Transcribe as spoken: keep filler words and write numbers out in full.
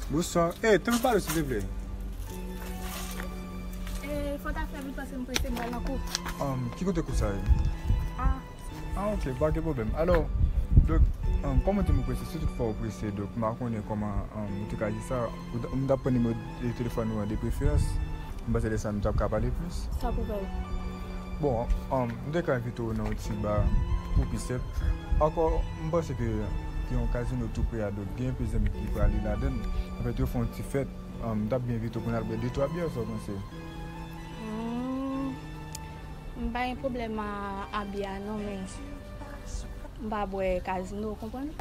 Bonswa. Ey, tanpri pale, silvouplè. E fò ta fè vit paske m prese, m pral nan kou. Um, ki kote kou sa ye? Ah, Ah, ok, pa gen pwoblèm. Alò, donk, um, kòm ou di m ou prese, si toutfwa ou prese, donk, m pa konnen kòman, um, ou te ka di sa, ou t- m t ap pran nimewo de telefòn ou an de preferans. M panse de sa nou t ap ka pale plis. Sa pou fè? Bon, um, m te ka envite w nan yon ti ba pou pi senp. Ankò, m panse ke gen yon kazino tou pre a, donk gen anpil zanmi ki prale ladan l. Anfèt, yo fè yon ti fèt. Um, m t ap byen envite w pou n al bwè de twa byè, sa w panse? Hmm, m pa gen pwoblèm a, a byè a non, men m pa bwè kazino, ou konprann?